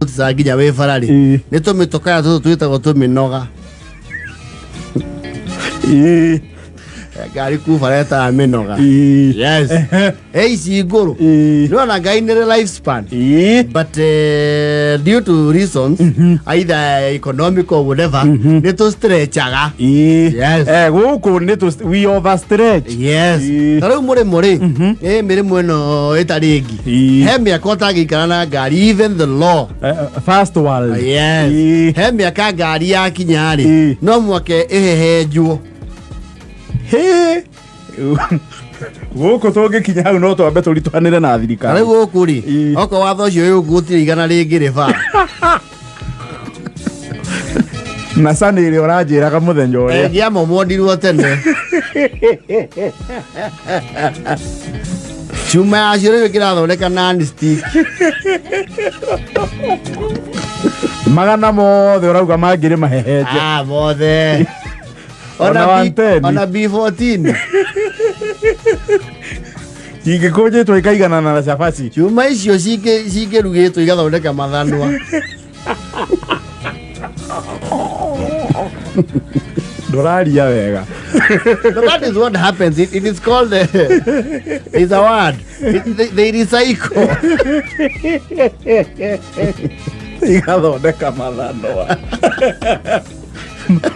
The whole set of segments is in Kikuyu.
Ũticaga nginya wĩ bara rĩ, nĩ tũmĩtũkaya tũtũ twĩtagwo tũmĩnoga. Ngari kuba retaga mĩnoga. Yes. Ĩ ici ngũrũ. Nĩwona ngai nĩ life span. But due to reasons, either economic or whatever, nĩ tũ stretchaga. Yes. Eh, gũkũ nĩ tũ we overstretch. Yes. Ta rĩu mũrĩmo rĩ, ĩ mĩrĩmo ĩno ĩtarĩ ĩngi. He mĩaka ũtangĩikara na ngari, even the law. First world. Yes. He mĩaka ngari yakinya rĩ, no mwake ĩhehenjwo. Hĩ. Gũkũ tũngĩkinya hau no twambe tũritũhanĩre na Na thirikari. rĩu gũkũ rĩ, okorwo watho ũcio wĩ gũkũ gũtirĩ igana rĩngĩ rĩ bara. Na cani ĩrĩa ũranjĩraga mũthenya ũrĩa. Ĩngĩamomondirwo tene. Cuma yacio rĩu kĩrathondeka non-stick. Magana mothe ũrauga mangĩrĩ mahehenje. Ah, mothe. Ona 110. Ona B14. Ingĩkũnjĩtwo ikaiganana na cabaci. Cuma icio cingĩrugĩtwo igathondeka mathanwa. Ndũraria wega. But that is what happens. It is called, it's a word. They recycle. Igathondeka mathanwa.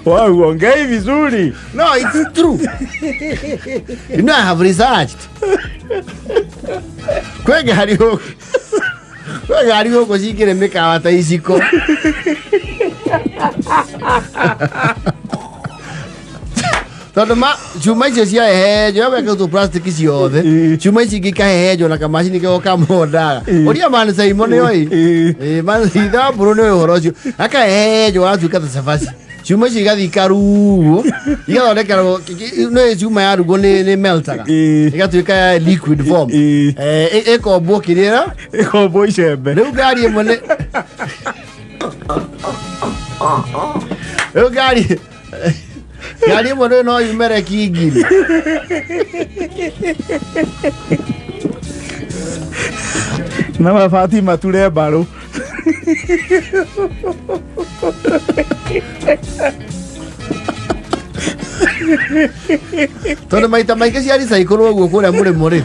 Wau, ongei vizuri. No, it's true. You know, I have researched. Kwĩ ngari gũkũ. Kwĩ ngari gũkũ cingĩrĩ mĩkawa ta iciko. Tondũ ma cuma icio ciahehenjwo wekĩrwo plastic ciothe, cuma ici ingĩ ikahehenjwo na kamacini kego kamondaga ũria man Simon nĩoĩ. Ĩĩ, man ithe wa mbũrũ nĩoĩ ũhoro ũcio, akahehenjwo agatuĩka ta cabaci. Cuma icio igathiĩ ikarugwo, igathondekerwo nĩ cuma yarugwo nĩ meltaga, ĩgatuĩka ya liquid form. Ĩkombwo kĩrĩa Ĩkombwo icembe. Rĩu ngari ĩmwe nĩ rĩu ngari ĩmwe nĩ no yumere kingiri. Na mabati mature mbarũ. Tondũ maita maingĩ cia recycle ũguo kũrĩa mũrĩmo rĩ,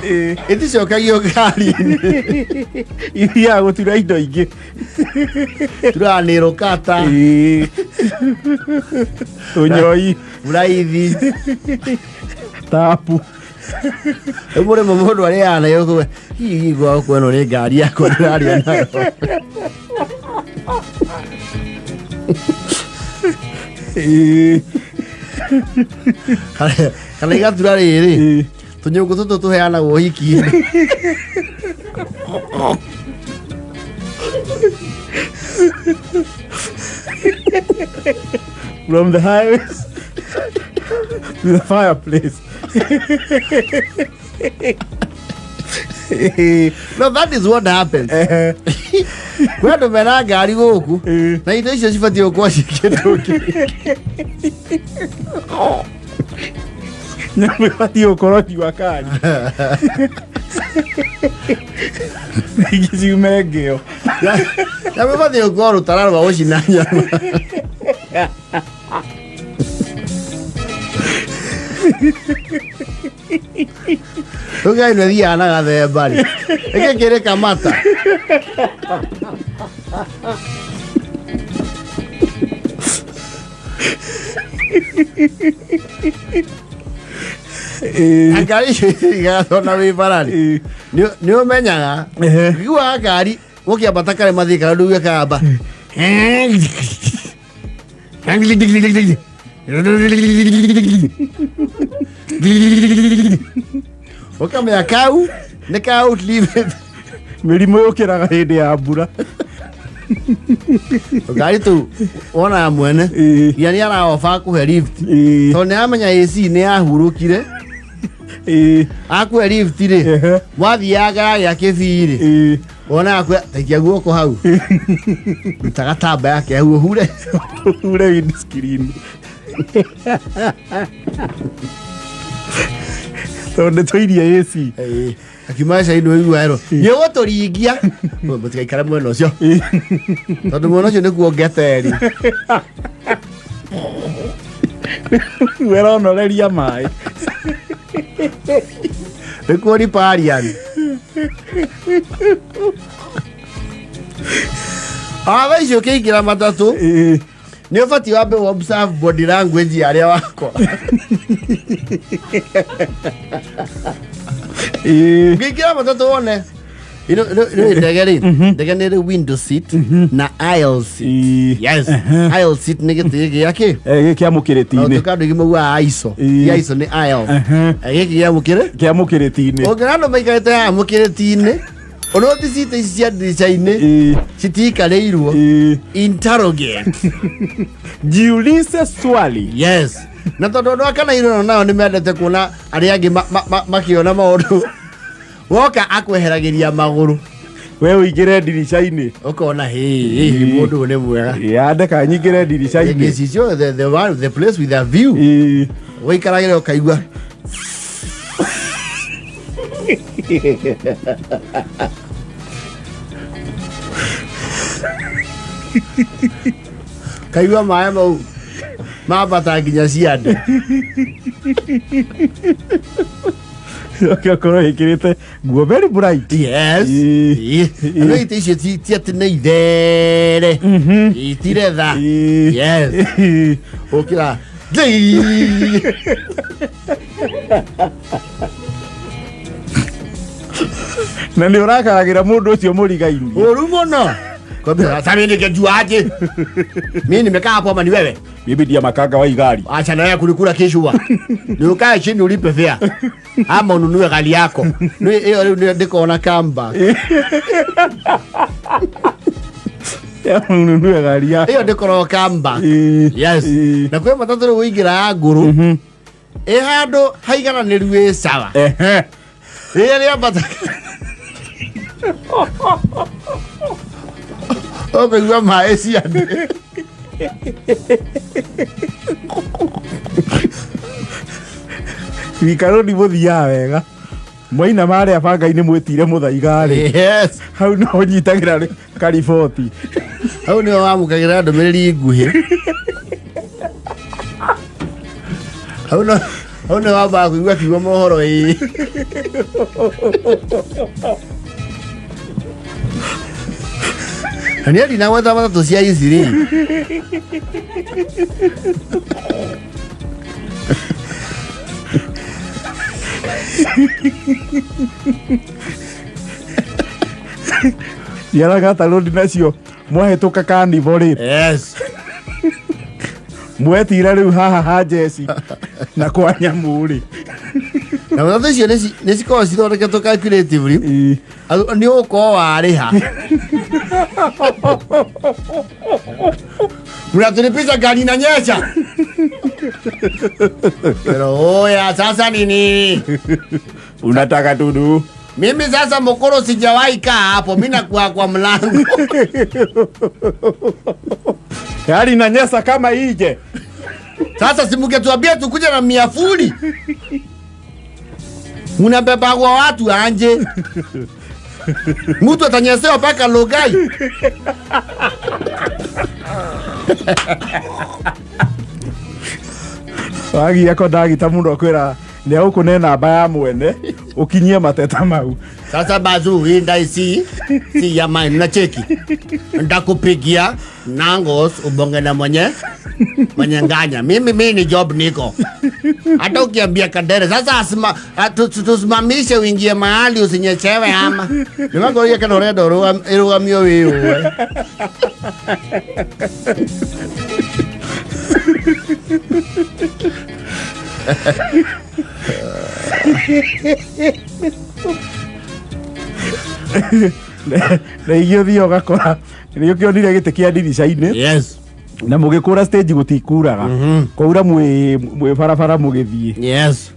ĩticokagio ngari-inĩ. Ithiaga gũtura indo ingĩ. Turaga nĩ rũkata. Ũnyoi. Buraithi. Tapu. Rĩu mũrĩmo mũndũ arĩaga nayo kũwe hihi gwa gũkũ ĩno nĩ ngari yakwa ndĩrarĩa nayo. Kana igatura rĩrĩ tũnyũngũ tũtũ tũheanagwo ũhiki-inĩ. From the highways to the fireplace. No, that is what happens. Kwĩ andũ mena ngari gũkũ na indo icio cibatiĩ gũkorwo ciĩkĩtwo Nyamũ ĩbatiĩ gũkorwo jua kali. Ingĩ ciume ngĩo. Nyamũ ĩbatiĩ gũkorwo rũtara rwa gũcina nyama. Rĩu ngari ĩno ĩthiaga na gathemba rĩ, ĩkĩ kĩrĩ kamata. Na ngari icio igathona wĩ bara-rĩ, nĩ ũmenyaga ũkĩiguaga ngari gũkĩambata karĩma thika rĩu ĩkamba ũkamenya kau nĩ ka outlive. Mĩrimũ yũkĩraga hĩndĩ ya mbura. Ngari tu wonaga mwene nginya nĩ araoba kũhe lift, tondũ nĩ aramenya AC nĩ yahurũkire. Akũhe lift rĩ, mwathiaga gĩa kĩbii rĩ, wonaga kwe taikia guoko hau, ruta gatamba yake hau ũhure. Ũhure windscreen. Tondũ nĩ tũirie AC. Akiuma gĩcagi-inĩ ũigua erwo nĩ ũgũtũringia. Mũtigaikare mwena ũcio tondũ mwena ũcio nĩkuo ngeteri. Weronoreria maĩ. Nĩkuo riparian. Thaa icio ũkĩingĩra matatũ nĩ ũbatiĩ wambe observe body language ya arĩa wakora. Ũkĩingĩra matatũ wone ino ndege rĩ, ndege nĩ ĩrĩ window seat na aisle seat. Yes, aisle seat nĩ gĩtĩ gĩa kĩ Gä kä amå kä rä ti-inä. Ũtuĩka andũ aingĩ maugaga aico. Aico nĩ aisle. Gĩkĩ gĩa mũkĩrĩ Kä amå kä rä ti-inä. Ũngĩona andũ maikarĩte haha mũkĩrĩti-inĩ, ũrĩa ti cita ici cia ndirica-inĩ citiikarĩirwo, interrogate. Jiulize swali. Yes, na tondũ andũ a Kanairo nao nĩ mendete kuona arĩa angĩ makĩona maũndũ, woka akweheragĩria magũrũ. We å ingä re ndirica-inä. Ũkona hĩ mũndũ ũyũ nĩ mwega. Yandeka nyingä re ndirica-inä. Gĩcicio, the one, the place with a view, ũikaragĩra ũkaigua kaigua maĩ mau mambata nginya ciande. Akorwo ä kä rä te nguo very bright. Yes. Andũ itĩ icio ti atĩ nĩ ithere itiretha. Yes, ũkĩra Thii. Na nä å rakaragä ra må ndå å cio må rigaini. Ũru mũno. Kwambia, sasa mimi ningejuaje? Mimi nimekaa hapo ama ni wewe? Mimi ndiye makanga wa igari. Acha na wewe kulikula kishua. Ni ukae chini ulipe fare. Ama ununue gari yako. Ni hiyo rĩu nĩ ndĩkona comeback. Ununue gari yako. Ĩyo ndĩkorwo comeback. Yes. Na kwĩ matatũ rĩu ũingĩra ya ngũrũ. Ĩ handũ haigananĩru ĩ sawa. Rĩrĩa rĩambata ũkũigua maĩ ciande. Wikaroni må thiaga wega mwaina marĩa banga-inĩ mwĩtire mũthaiga-rĩ. Yes. Hau no ũnyitagĩra kariboti. Hau nĩho wamũkagĩra ndũmĩrĩri nguhĩ. Hau no hau nĩho wambaga kũigua kiugo mohoro ĩĩ. Na niĩ ndinagweta matatũ cia ici rĩ. Ciaraga tarũndi nacio mwahĩtũka kanibo rĩ. Yes. Mwetira rĩu haha ha jeci na kwa nyamũ rĩ. Na matatũ icio nĩ cikoragwo cithondeketwo calculatively. Nĩ ũgũkorwo warĩha. Mnatulipisha gari inanyesha. Pero oya, sasa nini? Unataka tudu. Mimi sasa mokoro sijawahi kaa hapo, mimi nakuwa kwa mlango. Gari inanyesha kama ije. Sasa si mngetuambia tukuje na miafuli. Mnabeba kwa watu anje. Mtu atanyesewa mpaka Logai. Wagia kondagita mũno kwĩra nĩ agũkũne namba ya mwene ũkinyie mateta mau. Sasa bazu hii ndai si ya mine na cheki. Ndakupigia nangos ubonge na mwenye nganya. Mimi ni job niko. Hata ukiambia Kadere sasa tusimamishe uingie mahali usinyechewe ama. Nimagoria kana urenda irugamio wiuwe. Na igĩ ũthiĩ ũgakora nĩ ũkĩonire gĩtĩ kĩa ndirica-inĩ. Yes. Na mũgĩkũra stage gũtikuraga. Kwaura mwĩ barabara mũgĩthiĩ. Yes.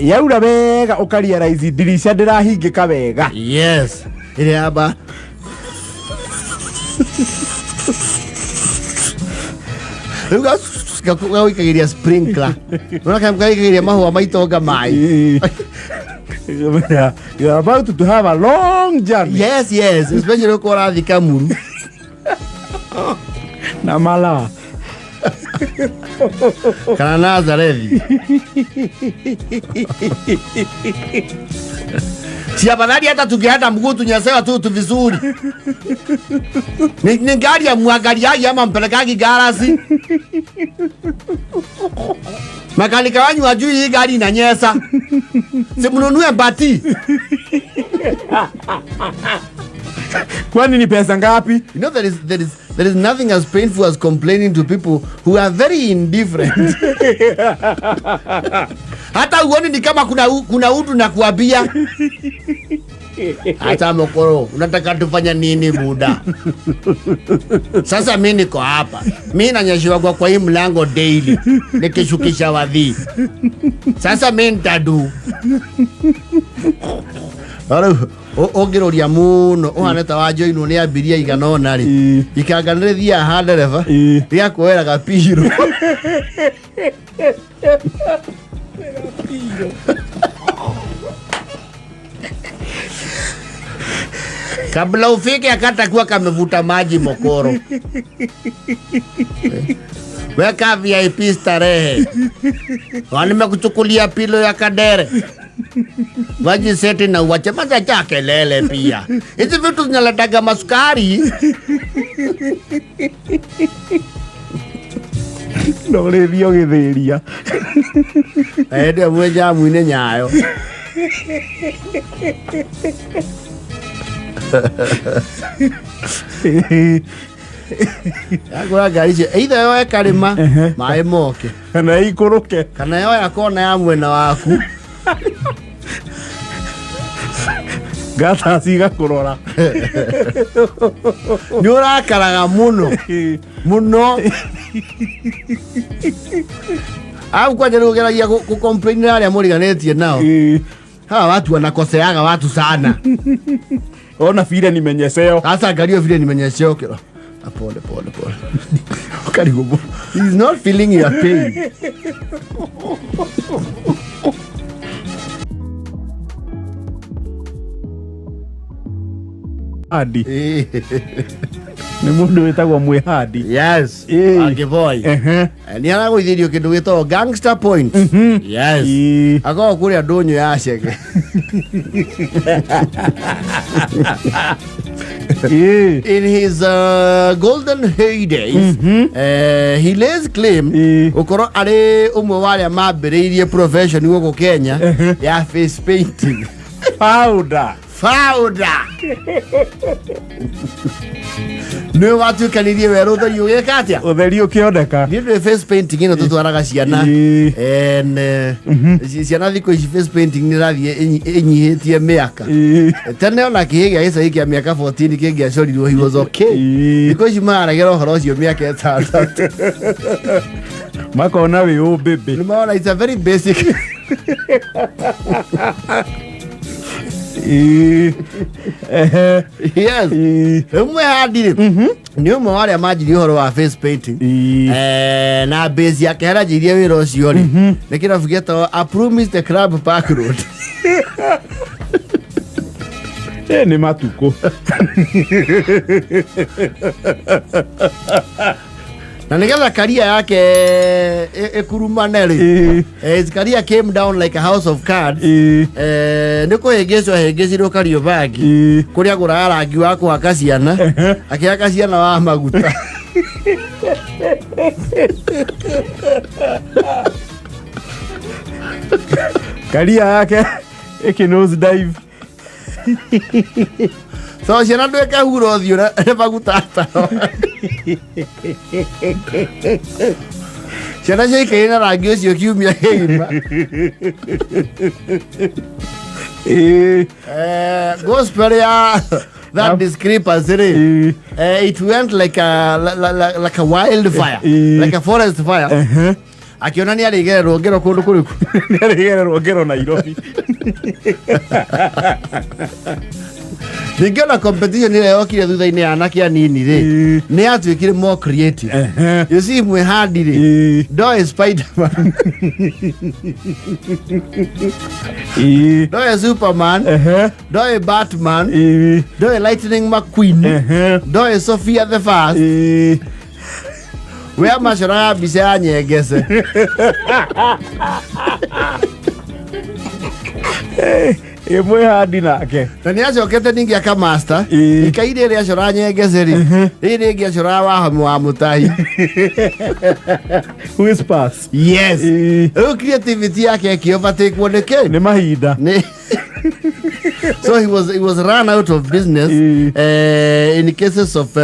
Yaura wega ũkarealize ndirica ndĩrahingĩka wega. Yes. Ĩrĩa yamba rĩu gawĩkagĩria sprinkler. Unaona kama gawĩkagĩria mahũa maitonga maĩ. You are about to have a long journey. Yes, especially uko ũrathiĩ Kamuru. Na mala. Kana Nazarethi. Si afadhali hata tungehata mguu tunyasewa tu tu vizuri. Ni gari ya mwangaliagi ama mpelekagi garasi. Makalika wanyu wajui hii gari inanyesa. Si mnunue bati. Kwani ni pesa ngapi? You know there is nothing as painful as complaining to people who are very indifferent. Hata uoni ni kama kuna utu na kuambia. Hata mokoro, unataka tufanya nini buda? Sasa mimi niko hapa. Mimi nanyeshewa kwa hii mlango daily. Nikishukisha wadhi. Sasa mimi nitadu. Aro, ũngĩroria mũno ũhane ta wanjoinwo nĩ abiria igana ũna rĩ, ikanga nĩ rĩthiaga ha ndereba rĩgakuoera gapiro. Kabla ufike akatakuwa kamevuta maji mokoro. Weka VIP starehe. Nimekuchukulia pilo ya kadere. Waji seti na uwache maza cha kelele pia. Hizi vitu zinaletaga masukari. No rĩthio gĩthĩria. Ende mwenja mwine nyayo. Agũra ngari icio either yoe karĩma maĩ moke kana ikũrũke kana yoya kona ya mwena waku ngata cigakũrora. Nĩ ũrakaraga mũno mũno. Au kwanja nĩ ũgeragia gũ-complain arĩa mũriganĩtie nao. Hawa watu wanakoseaga watu sana. Ona vile nimenyeseo. Sasa angalia vile nimenyeseo kilo. Pole pole pole. Karibu. He's not feeling your pain. Hadi. Nĩ mũndũ wĩtagwo Mwĩhandi. Yes. Angĩboy. Nĩ aragũithĩrio kĩndũ gĩtagwo gangster point. Yes. Akoragwo kũrĩa ndũnyũ ya Chege. In his golden heydays, he lays claim ukorwo arĩ ũmwe wa arĩa mambĩrĩirie profession gũkũ Kenya ya face painting. Powder. Powder. Nĩ watuĩkanirie werũ ũtheri ũgĩka atĩa? Ũtheri ũkĩoneka. Nĩ ũndũ face painting ĩno tũtwaraga ciana. And ciana thikũ ici face painting nĩ ĩrathiĩ ĩnyihĩtie mĩaka. Tene ona kĩhĩ gĩa gĩcagi kĩa mĩaka 14 kĩngĩacorirwo he was okay. Thikũ ici mararegera ũhoro ũcio mĩaka ĩtandatũ. Makona wĩ ũmbĩmbĩ. Nĩ marona it's a very basic. Yes. Ũmwe handire nĩ ũmwe wa arĩa manjirie ũhoro wa face painting. Na base yake harĩa anjirie wĩra ũcio rĩ nĩ kĩrabu gĩetagwo Approve the Club Park Road. Nĩ matukũ. Na nĩgetha career yake ĩkurumane rĩ, his career came down like a house of cards. Nĩ kũhĩngĩcwo ahĩngĩcirwo Kariobangi kũrĩa agũraga rangi wa kũhaka ciana akĩhaka ciana wa maguta. Career yake ĩkĩ nose dive. So ciana ndwĩkahura ũthiũ na maguta atano. Ciana ciaikaire na rangi ũcio kiumia kĩgima. Gospel ya that discrepancy rĩ, it went like a like a wildfire, like a forest fire. Akiona nĩ arĩgererwo ngero kũndũ kũrĩkũ? Nĩ arĩgererwo ngero Nairobi. Ningĩ ona competition ĩrĩa yokire thutha-inĩ ya anake anini rĩ, nĩ yatuĩkire more creative. You see, mwĩhandi rĩ, ndoĩ Spiderman, ndoĩ Superman, ndoĩ Batman, ndoĩ Lightning McQueen, ndoĩ Sofia the First. We amacoraga mbica ya nyengece. Ĩ mwĩhandi nake. Na nĩ acokete ningĩ akamasta ikaire ĩrĩa acoraga nyengece rĩ, rĩrĩ rĩngĩ acoraga wahomi wa mũtahi. Whispers. Yes. Rĩu creativity yake ĩkĩobatikwo nĩ kĩ? Nĩ mahinda. Nĩ so he was run out of business in cases of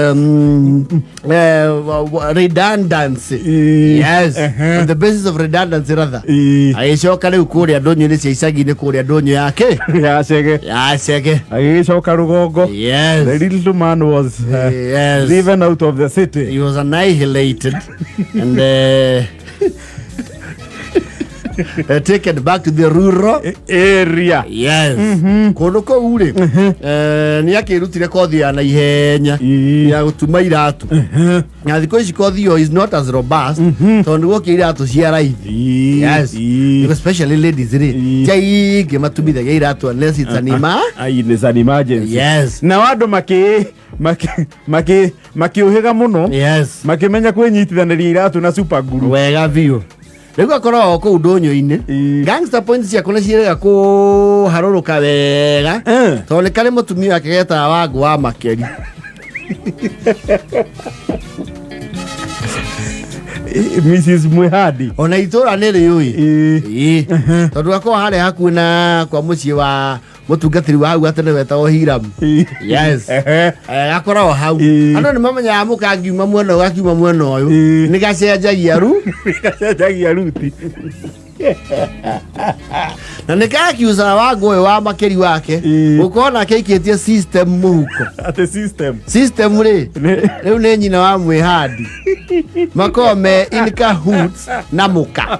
redundancy. Yes. On the basis of redundancy rather. Agĩcoka rĩu kũrĩa ndũnyũ-inĩ cia icagi-inĩ, kũrĩa ndũnyũ yake ya Cege. Ya Cege. Agĩgĩcoka rũgongo. Yes. The little man was driven out of the city. He was annihilated and taken back to the rural area. Yes. Kũndũ kũu rĩ, nĩ akĩrutire kothi ya naihenya ya gũtuma iratũ, na thikũ ici kothi ĩyo is not as robust tondũ gũkĩ iratũ cia raithi. Yes. Especially ladies rĩ, ti aingĩ matumithagia iratũ unless it's an ima Ai, it's an emergency. Yes. Na andũ makĩ makĩ makĩũhĩga mũno, makĩmenya kwĩnyitithanĩria iratũ na super glue. Wega biũ. Rĩu akoragwo o kũu ndũnyũ-inĩ. Gangster points ciakwa nĩ ciĩrĩga kũharũrũka wega, tondũ nĩ karĩ mũtumia wake getaga Wangũ wa Makeri. Mrs Mwihandi. Ona itũra nĩ rĩũĩ. Ĩĩ. Tondũ gakoragwo harĩa hakuhĩ na kwa mũciĩ wa mũtungatĩri wa hau atene wetagwo Hiram. Yes. Gakoragwo hau. Andũ nĩ mamenyaga mũkangiuma mwena ũyũ, gakiuma mwena ũyũ, nĩ gacenjagia ru. Gacenjagia ruti. Na nĩ kakiucaga Wangũ ũyũ wa Makeri wake gũkorwo nake aikĩtie system mũhuko. Atĩ system? System rĩ, rĩu nĩ nyina wa mwĩhandi, makorwo me in cahoots na mũka.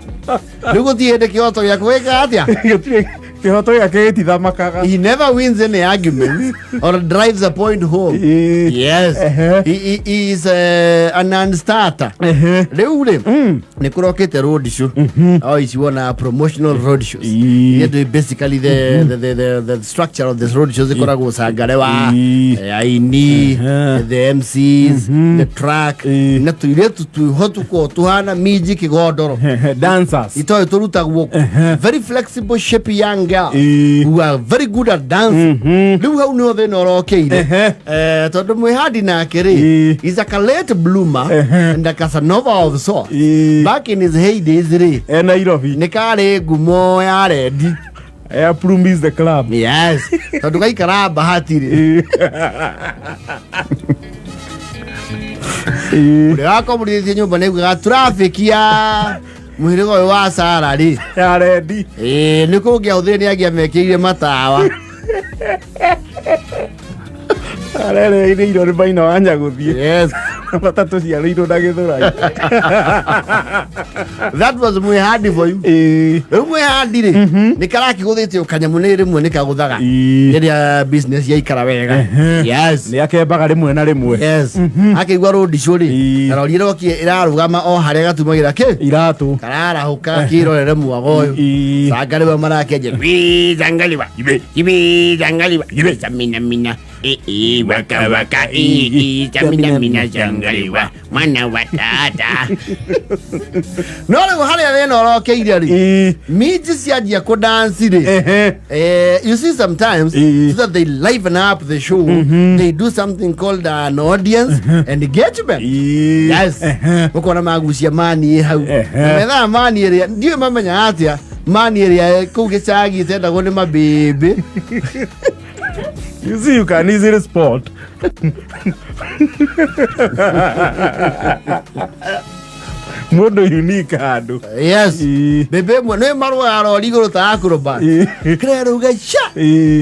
Rĩu gũtirĩ hĩndĩ kĩhoto gĩaku gĩkaga atĩa. Gũtirĩ kĩhoto gĩake gĩtithamakaga. He never wins any arguments or drives a point home. Yes. He is a non-starter. Rĩu rĩ, nĩ kũrokĩte road show o ici wona, promotional road shows. Iria ndĩ basically the structure of this road shows ĩkoragwo cangare wa aini, the MCs, the track, na tũirĩtu twĩho tũkoragwo tũhana minji kĩgondoro. Dancers. Itoĩ tũrutagwo, very flexible shape young girl who are very good at dancing. Rĩu hau nĩho thĩna ũrokeire. Tondũ mwĩhandi nake rĩ, is a late bloomer and a Casanova of sorts. Back in his heydays rĩ, e Nairobi, nĩ karĩ ngumo ya rendi. Air Plumies the club. Yes, tondũ gaikara Bahati rĩ, ũrĩa wakomborithĩtie nyũmba nĩ augaga traffic ya mũhĩrĩga ũyũ wa Sara rĩ, ya rendi, ĩĩ, nĩ kũngĩahũthire nĩ angĩamekĩrire matawa. Arereire nĩ maina wa Nyagũthiĩ. Yes. Matatũ ciarĩirwo na Gĩthũrai. That was mwĩhandi for you. Rĩu mwĩhandi rĩ, nĩ karakĩgũthĩte o kanyamũ, nĩ rĩmwe nĩ kagũthaga rĩrĩa business yaikara wega. Yes. Nĩ akembaga rĩmwe na rĩmwe. Yes. Akĩigua road show rĩ, karori ĩrokie ĩrarũgama o harĩa gatumagĩra kĩ iratũ, kararahũka kĩrorere mwago ũyũ. Cangariwa marakenje wi cangariwa ibi cangariwa samina mina i waka waka i samina mina cangariwa mwana wa tata. No rĩu harĩa thĩna ũrokeire rĩ, minji cianjia kũdanci rĩ, you see, sometimes so that they liven up the show, they do something called an audience engagement. Yes. Ũkona magucia mani hau. Na methaga mani ĩrĩa ndiũĩ mamenyaga atĩa, mani ĩrĩa kũu gĩcagi ĩtendagwo nĩ mabĩbĩ. You see, you can easily spot. Mũndũ unique handũ. Yes. Bĩbĩ ĩmwe nĩ marũa ya rori igũrũ ta acrobat, kĩrerauga ca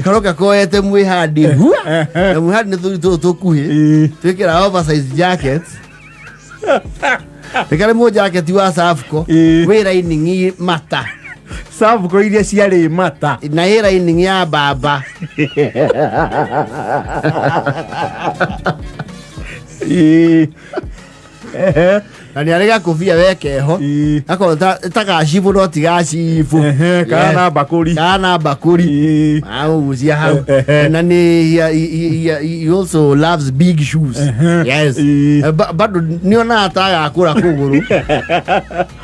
karoka koete mwĩhandi hua, na mwĩhandi nĩ tũri tũtũ tũkuhĩ twĩkĩra oversize jackets, nĩ karĩ mũ jacket wa Safco wĩ lining mata. Savco iria ciarĩ mata. Na ĩ lining ya mbamba. Ĩĩ. Ehe. Na nĩ arĩ gakũbia wekeho. Ĩĩ. Gakorwo ta gacibũ no ti gacibũ. Ehe, kana na mbakũri. Kana na mbakũri. Ĩĩ. Amũgucia hau. Ehe. Na nĩ he also loves big shoes. Yes. Ĩĩ. Bado nĩonaga ta agakũra kũgũrũ.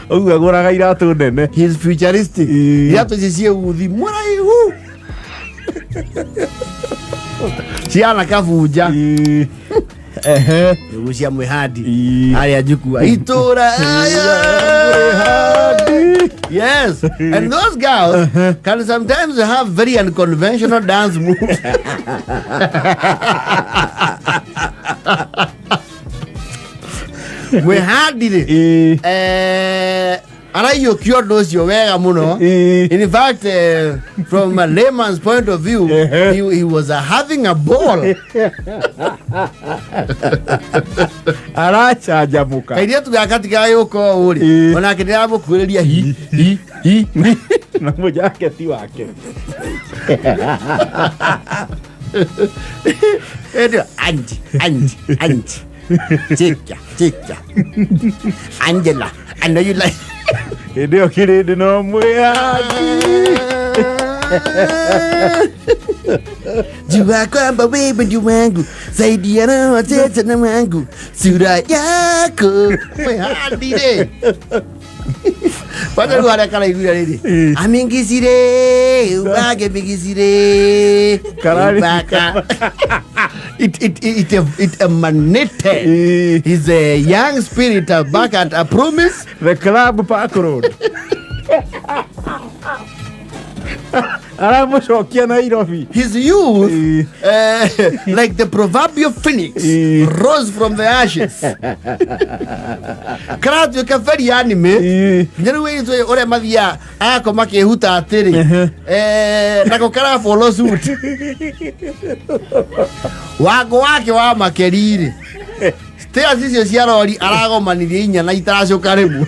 Ũguo agũraga iratũ nene. He is futuristic. Ĩĩ. Iratũ ici ciĩ uthi mũraihu. Ciana kabunja. Ĩĩ. Ehe. Gucia mwĩhandi. Ĩĩ. Harĩa njukua. Itũra. Yes. And those girls can sometimes have very unconventional dance moves. Mwĩhandi rĩ. Ĩĩ. Araiyũkia ũndũ ũcio wega mũno. Ĩĩ. In fact, from a layman's point of view, he was having a ball. Aracanjamũka. Kairĩtu gaka tigagĩũka ũũ rĩ, Ĩĩ. onake ndĩramũkuĩrĩria hi hi hi. Na mũjaketi wake. Ĩndĩ, Anji, Anji, Anji. Chicha, chicha. Angela, I know you like. Hĩndĩ ĩyo kĩrĩndĩ no mwĩhandi. Jua kwamba wewe ndio wangu zaidi ya roho tete na wangu sura yako mwĩhandire bata rĩu harĩa karaiguira rĩrĩ. Ĩĩ. Amingisire ubage migisire. Karari- Ubaka. It emanated Ĩĩ. his young spirit back at a promise. The club Park Road. Aramũcokia Nairobi. His youth, Ĩĩ. like the proverbial phoenix, Ĩĩ. rose from the ashes. Karatuĩka very anime. Ĩĩ. Nginya rĩu ĩitũ ũrĩa mathiaga agakoma akĩhuta atĩrĩ. Nako kara follow suit. Wango wake wa makeri-rĩ. Stairs icio cia rori aragomanirie inya na itacũka rĩmwe.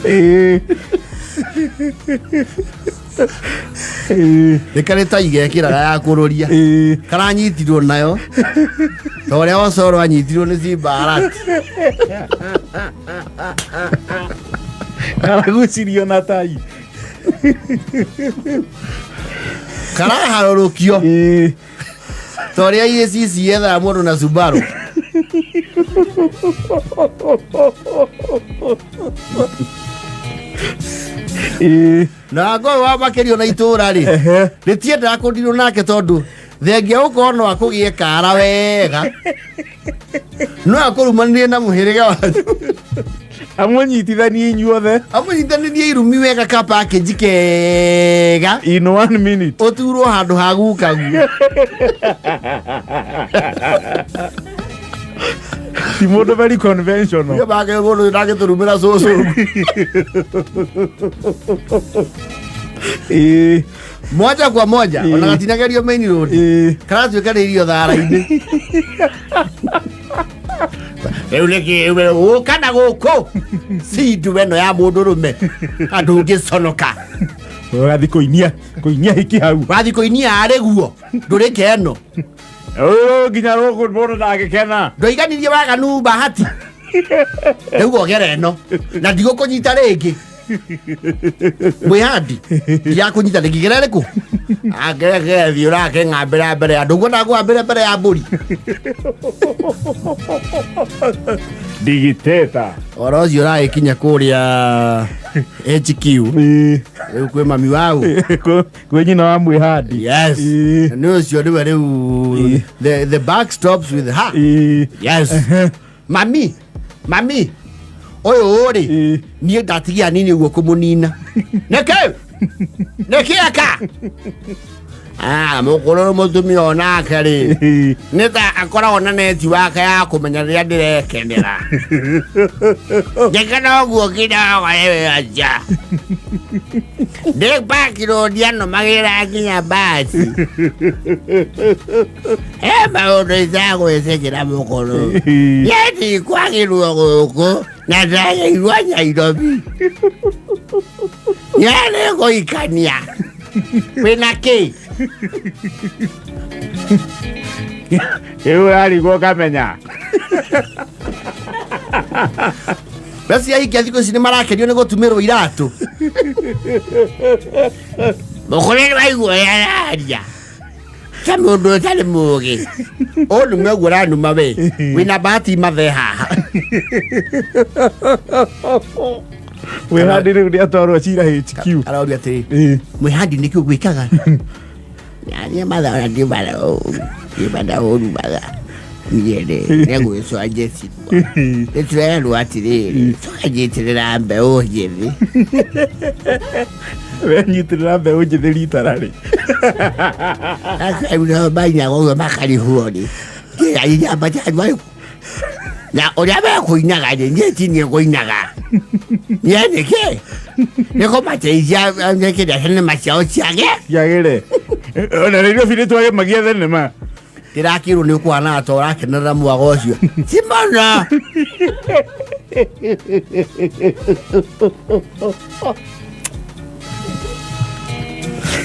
Ĩĩ. Ĩĩ. Nĩ karĩ ta igekĩraga ya kũrũria. Ĩĩ. Karanyitirwo nayo ta ũrĩa Osoro anyitirwo nĩ Simba Arati. Karagucirio na tai. Karaharũrũkio Ĩĩ. ta ũrĩa EACC yethaga mũndũ na Subaru. Ĩĩ. Na ngoro wa makĩrio na itũra rĩ, Ehe. rĩtiendaga kũndirwo nake tondũ thengia gũkorwo no akũgĩe kara wega no akũrumanĩrie na mũhĩrĩga wanyu. Amũnyitithanie inyuothe. Amũnyitanĩrie irumi wega ka package kega. In 1 minute. Ũturwo handũ ha gukaguo. Ti mũndũ very conventional. Nĩ make mũndũ ndangĩtũrumĩra cũcũ. Ĩĩ. Moja kwa moja. Ĩĩ. Ona gatinagerio main road. Ĩĩ. Karatuĩka nĩ irio thara-inĩ. Rĩu nĩkĩ gũka na gũkũ si ndume ĩno ya mũndũrũme andũ ũngĩconoka. Ũgathiĩ kũinia hiki hau. Wathiĩ kũinia arĩ guo ndũrĩ keno. Ũyũ nginya rũkũ mũndũ ndangĩkena. Ndoiganirie waganu bahati rĩu ogera ĩno na ndigũkũnyita rĩngĩ. Mwĩhandi ndirakũnyita rĩngĩ gera rĩkũ angerethiĩ ũrake ng'ambĩra mbere ya andũ ũguo ndakũhambĩra mbere ya mbũri. Digiteta. Ũhoro ũcio ũragĩkinya kũrĩa HQ. Ĩĩ. Rĩu kwĩ mami wau. Kwĩ nyina wa mwĩhandi. Yes. Ĩĩ. Nĩ ũcio nĩwe rĩu Ĩĩ. the back stops with her. Ĩĩ. Yes. Mami, mami, ũyũ rĩ, Ĩĩ. niĩ ndatigia nini ũguo kũmũnina. Nĩkĩ? Nĩkĩ eka? Ah, mũkũrũ mũtumia onake rĩ nĩ ta akoragwo na neti wake ya kũmenya rĩrĩa ndĩrekenera njĩkana ũguo kidogo ewe aja ndĩ paki road anũmagĩrĩra nginya basi he maũndũ itagwĩtĩkĩra mũkũrũ nĩndikwagĩrwo gũkũ na ndagĩirwo Nairobi nĩarĩgũikania wĩna kĩ Rĩu ũrarigwo ũkamenya. Basi ahikia thikũ ici nĩ marakenio nĩ gũtumĩrwo iratũ. Mũkũrũ nĩ waigua ũrĩa araria ta mũndũ ũtarĩ mũgĩ. Ũnume ũguo ũranuma we wĩna bahati mathe haha. Mwĩhandi rĩu nĩ atwarwo cira HQ. Aroria atĩrĩ Ĩĩ. mwĩhandi nĩkĩ ũgwĩkaga? Niĩ matha ndiumana ndiumana ũrumaga niĩ rĩ nĩgwĩcwa njĩcirwo nĩtũrerwo atĩrĩrĩ tũkanyitĩrĩra mbeũ njĩthĩ. Wenyitĩrĩra mbeũ njĩthĩ rita rarĩ. Akairwo mainaga ũguo makarihwo rĩ kĩrainyamba kyanyu na ũrĩa mekũinaga rĩ niĩ ti niĩ ngũinaga niĩ nĩkĩ nĩ kũmateithia nĩkĩrĩa thenema ciao ciage Ciagĩre. Ona Nairobi nĩ twagemagia thenema. Ndĩrakĩrwo nĩ ũkũhana ta ũrakenerera mwago ũcio ti mũno.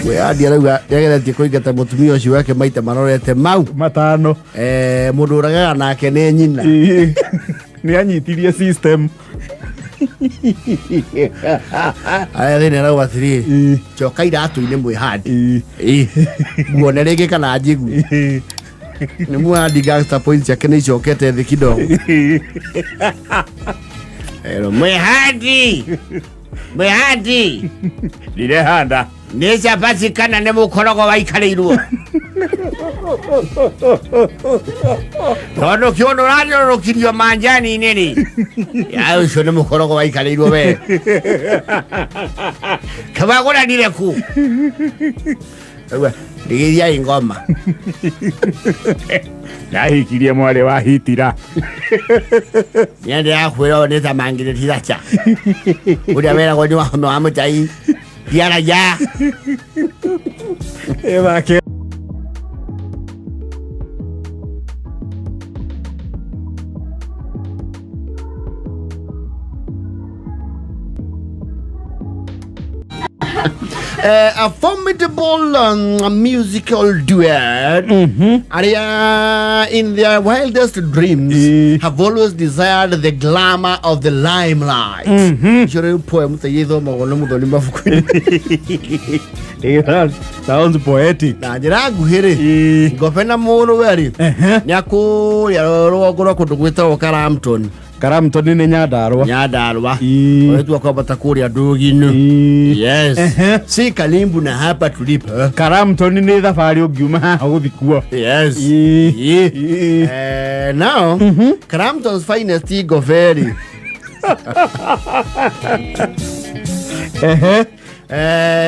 Mwĩhandi arauga nĩageretie kũingata mũtumia ũcio wake maita marorete mau Matano. Eh, mũndũ ũragaga nake nĩ nyina. Ĩĩ. Nĩ anyitirie system. Aya thĩna arauga atĩrĩrĩ Ĩĩ. coka iratũ-inĩ mwĩhandi. Ĩĩ. Ĩĩ. Nguone rĩngĩ kana njigue. Ĩĩ. Nĩ mwĩhandi gangster points ciake nĩ icokete thĩ kidogo. Ĩĩ. Ero, mwĩhandi mwĩhandi Ndirehanda. Nĩ cabaci kana nĩ mũkorogo waikarĩirwo tondũ kĩũndũ ũrathiũrũrũkirio manjani-inĩ rĩ ya ũcio nĩ mũkorogo waikarĩirwo we kawagũranire ku rigithiai ngoma. Ndahikirie mwarĩ wa Hitira. Niĩ ndĩrakwĩra ũyũ nĩ ta mangĩrĩtiracha ũrĩa weragwo nĩ wahome wa mũtai tiaraja. Ĩthake. A formidable musical duet arĩa in their wildest dreams have always desired the glamour of the limelight. Icio rĩu poem ta iria ithomagwo nĩ mũthoni mabuku-inĩ. That sounds poetic. Na njĩra nguhĩ rĩ ngobe na mũrũwe rĩ nĩ akũrĩa rũgongo rwa kũndũ gwĩtagwo Karamton. Karamton nĩ Nyandarũa. Nyandarũa. Ĩĩ. Ũrĩtua kwambata kũrĩa ndũgi-inĩ. Ĩĩ. Yes. Ehe. Si kalimbu na hapa tulipo. Karamton nĩ thabarĩ ũngiuma haha gũthi kuo. Yes. Ĩĩ. Ĩĩ. Ĩĩ. Now, Crampton's finest Goveri Ehe.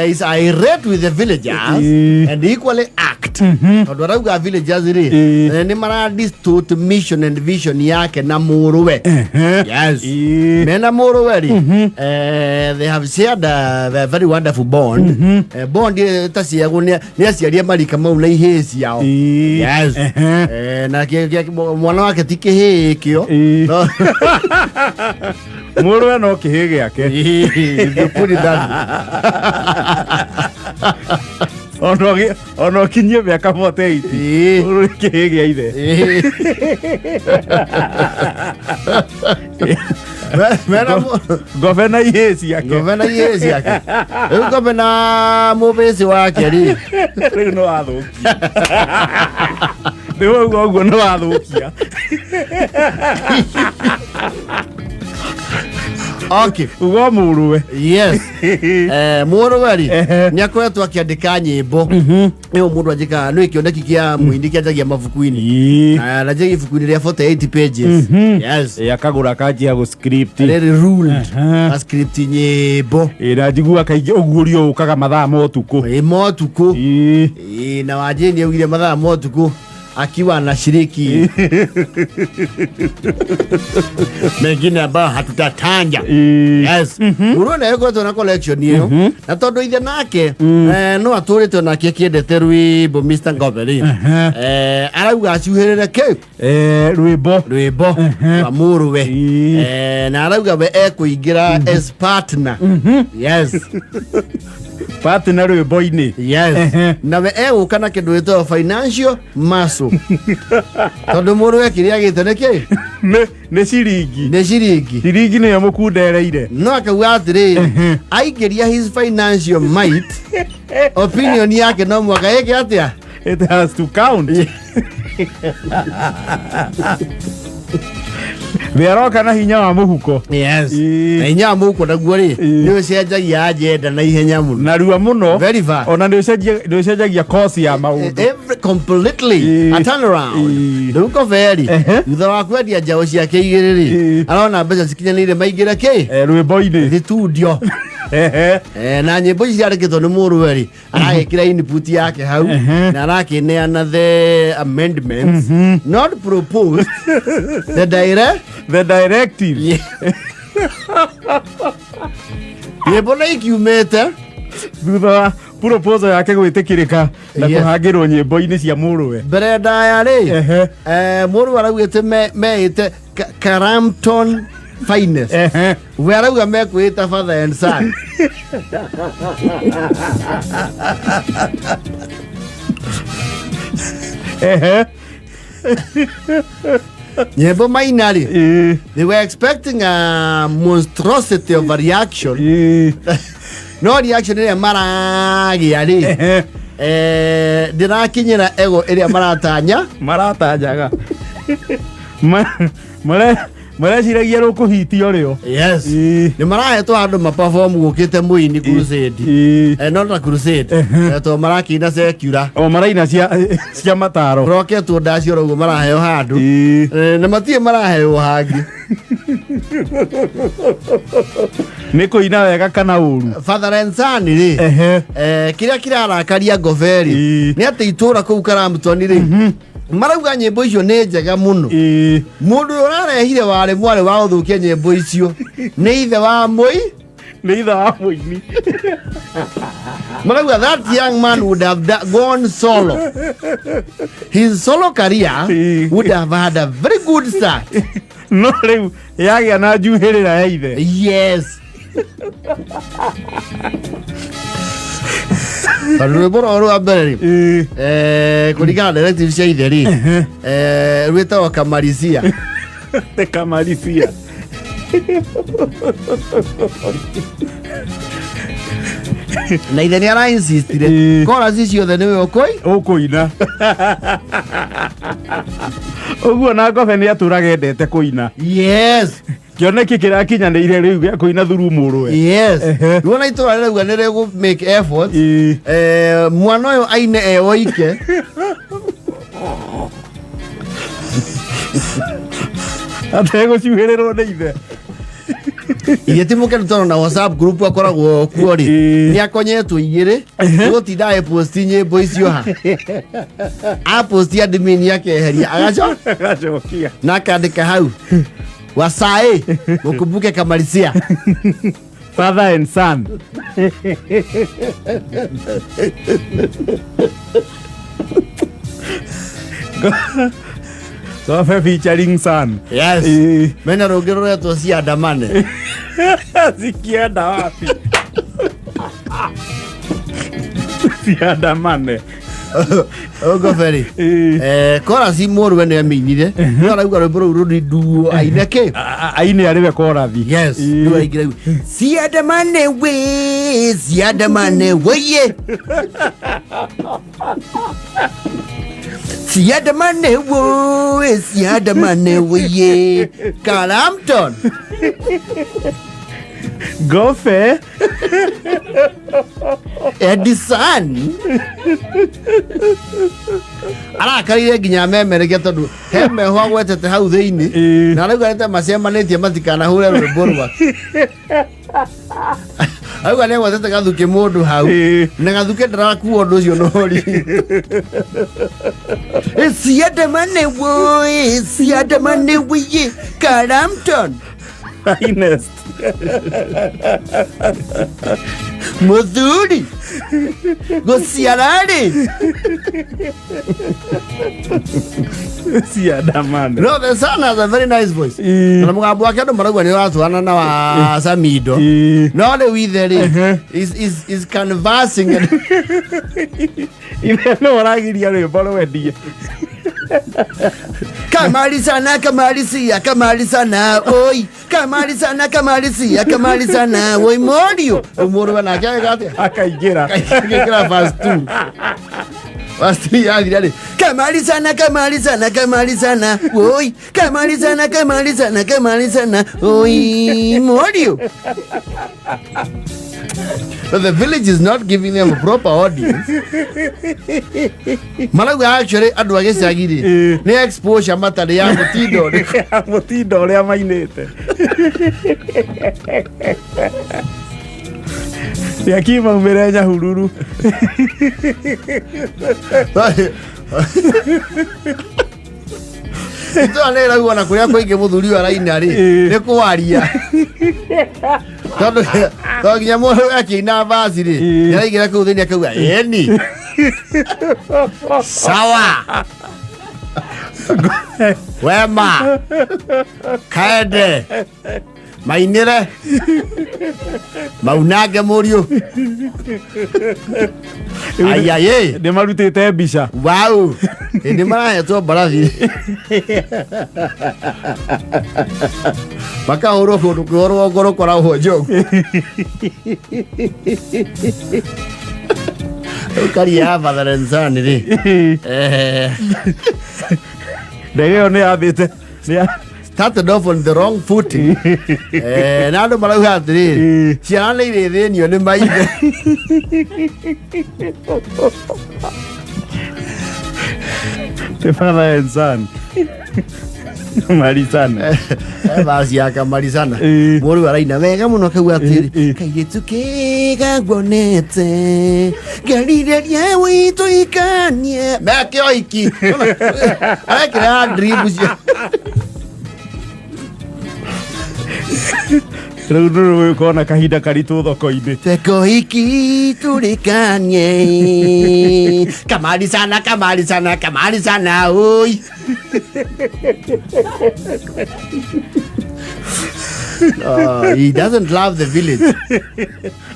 Is irate with the villagers Ĩĩ. and equally act tondũ arauga villagers rĩ Ĩĩ. nĩ mara distort mission and vision yake na mũrũwe. Yes. Ĩĩ. Mena mũrũwe rĩ they have shared a very wonderful bond. Bond ta ciagwo nĩ aciari a marika mau na ihĩĩ ciao. Ĩĩ. Yes. Ehe. Na mwana wake ti kĩhĩĩ kĩo. Ĩĩ. No. Mũrũwe no kĩhĩ gĩake. If you put it that Ona ũkinyie mĩaka 48. Ĩĩ. Mũrũwe kĩhĩ gĩa ithe. Ĩĩ. Mena Ngobe na ihĩĩ ciake. Ngobe na ihĩĩ ciake rĩu ngobe na mũbĩci wake rĩ Rĩu nĩ wathũkia. Rĩu wauga ũguo nĩ wathũkia. Okay. Ugo mũrũwe. Yes. Mũrũwe rĩ, Ehe. nĩ akoretwo akĩandĩka nyĩmbo. Nĩyo mũndũ anjĩkaga nĩ kĩoneki kĩa mũini kĩanjagia mabuku-inĩ. Na njagia ibuku-inĩ rĩa 48 pages. Yes. Akagũra akanjia gũ script. Rĩrĩ ruled. A script nyĩmbo. Ĩ, na njigua kaingĩ ũguũrio ũkaga mathaa ma ũtukũ. Ĩ motukũ. Ĩ, na Wanjĩni augire mathaa ma ũtukũ akiwa anashiriki mengine ambayo hatutatanja. Yes. Mũrũ nĩ akoretwo na collection ĩyo na tondũ ithe nake no atũrĩte nake akĩendete rwĩmbo Mr. Ngombe rĩ, arauga acuhĩrĩre kĩ? Rwĩmbo. Rwĩmbo rwa mũrũwe. Na arauga we ekũingĩra as partner. Yes. Partner rwĩmbo-inĩ. Yes. Na we egũka na kĩndũ gĩtagwo financial muscle tondũ mũrũwe kĩrĩa agĩte nĩ kĩ? Nĩ ciringi. Nĩ ciringi. Ciringi nĩyo mũkundereire. No akauga atĩrĩrĩ, aingĩria his financial might, opinion yake no mwaka ĩke atĩa? It has to count. We aroka na hinya wa mũhuko. Yes. Na hinya wa mũhuko naguo rĩ, nĩ ũcenjagia agenda na ihenya mũno. Narua mũno. Very fast. Ona nĩ ũcenjagia course ya maũndũ. Every, completely a turnaround. Rĩu Koberi, thutha wa kwendia njaũ ciake igĩrĩ rĩ, arona mbeca cikinyanĩire maingĩre kĩ? Rwĩmbo-inĩ. Studio. Na nyĩmbo ici ciandĩkĩtwo nĩ mũrũwe rĩ, aragĩkĩra input yake hau na arakĩneana the amendments, not proposed, the direct The directive. Yeah. Nyĩmbo nĩ ikiumĩte thutha wa proposal yake gwĩtĩkĩrĩka na kũhangĩrwo nyĩmbo-inĩ cia mũrũwe. Mbere ndaya rĩ, mũrũ araugĩte meĩte Carampton Finest. We arauga mekwĩta father and son. Nyĩmbo maina rĩ, they were expecting a monstrosity of a reaction, no reaction ĩrĩa maragĩa rĩ, ndĩrakinyĩra ego ĩrĩa maratanya. Maratanyaga. Mareciragia rũkũhitio rĩo. Yes. Nĩ marahetwo handũ maperform gũkĩte mũini crusade. No ta crusade. To marakĩina secular. O maraina cia mataro. Roketwo ndacio ũguo maraheo handũ. Na matirĩ maraheo hangĩ. Nĩ kũina wega kana ũru? Father and son rĩ, kĩrĩa kĩrarakaria Ngoberi nĩ atĩ itũra kũu Karamtoni rĩ, marauga nyĩmbo icio nĩ njega mũno. Mũndũ ũrĩa ũrarehire warĩ mwarĩ wa gũthũkia nyĩmbo icio nĩ ithe wa mũi. Nĩ ithe wa mũini. Marauga that young man would have gone solo, his solo career would have had a very good start. No rĩu yagĩa na njuhĩrĩra ya ithe. Yes, tondũ rwĩmbo rwao rwa mbere rĩ, kũringana na directive cia ithe rĩ, rwĩtagwo Kamarisia. Nĩ Kamarisia. Na ithe nĩ arainsistire chorus ciothe nĩwe ũkũi Ũkũina ũguo, na Ngobe nĩ atũraga endete kũina. Kĩoneki kĩrakinyanĩire rĩu gĩa kũina thuru mũrũwe. Yes. Rĩu ona itũra rĩrauga nĩ rĩgũ make effort, mwana ũyũ aine e woike. Ategũcuhĩrĩrwo nĩ ithe. Ithe ti mũkenu tondũ na WhatsApp group akoragwo kuo rĩ, nĩ akonyetwo igĩrĩ gũtinda agĩposti nyĩmbo icio, ha aposti admin akeheria agaco Agacokia. Na akandĩka hau, "Wasaĩ mũkumbuke Kamarisia." Father and son. Gobe featuring son. Yes. Mena rũngĩ rũretwo Ciandamane. Zikienda wapi? Ciandamane. Ngoberi, chorus mũrũwe nĩ amĩinire, no arauga rwĩmbo rũu rũrinduo aine kĩ? Aine arĩ we korathi. Yes. Rĩu araingĩra rĩu, "Ciandamane we, ciandamane weye, ciandamane wo, ciandamane weye Karamton." Ngobe. Edison arakarire nginya memerekia tondũ he meho agwetete hau thĩinĩ. Na arauga nĩ ta macemanĩtie matikanahure rwĩmbo rwake. Auga nĩ agwetete gathukĩ mũndũ hau. Na gathukĩ ndarakuo ũndũ ũcio nori ciandamane woi, ciandamane wiye Karamton. Finest. Muthuri gũciara rĩ. Ciandamane. No, the son has a very nice voice. Na mũgambo wake andũ marauga nĩ ũratwarana na wa Samido. No rĩu ithe rĩ is canvassing and Ithe no aragiria rwĩmbo rwendie. Kamalisana kamalisia kamalisana oi, kamalisana kamalisia kamalisana oi morio mũrũwe nake agĩka atĩa? Akaingĩra. Agĩkĩra verse 2. Verse 3 yathira rĩ, kamalisana kamalisana kamalisana oi, kamalisana kamalisana kamalisana oi morio. But the village is not giving them a proper audience. Marauga actually andũ a gĩcagi rĩ nĩ exposure matarĩ ya mũtindo ũrĩkũ. Mũtindo ũrĩa mainĩte. Rĩakimaumĩre Nyahururu. Itũra nĩ rĩraugwo na kũrĩa kũingĩ mũthuri ũyũ araina rĩ nĩ kwaria tondũ nginya mũndũ akĩina vaci rĩ nĩaraingĩra kũu thĩinĩ akauga ĩni sawa wema kaende mainĩre maunange mũriũ aiaĩ. Nĩ marutĩte mbica. Wow, ĩndĩ marahetwo mbarathi makahũrwo kũndũ kwĩ rũgongo rũkoragwo njogu. Rĩu karia ya father and son rĩ Ndege ĩyo nĩ yambĩte started off on the wrong footing. Na andũ marauga atĩrĩrĩ, ciana nĩ irĩthĩnio nĩ maithe. The father and son marisana. Vaci ya kamarisana. Mũrũ araina wega mũno akauga atĩrĩ, kairĩtu kega nguonete ngerirĩria witũikanie meke oiki arekĩra dream cio. Rĩu nĩ ũkona kahinda karitũ thoko-inĩ. Teko hiki tulikanye kamarisana kamarisana kamarisana oi. He doesn't love the village.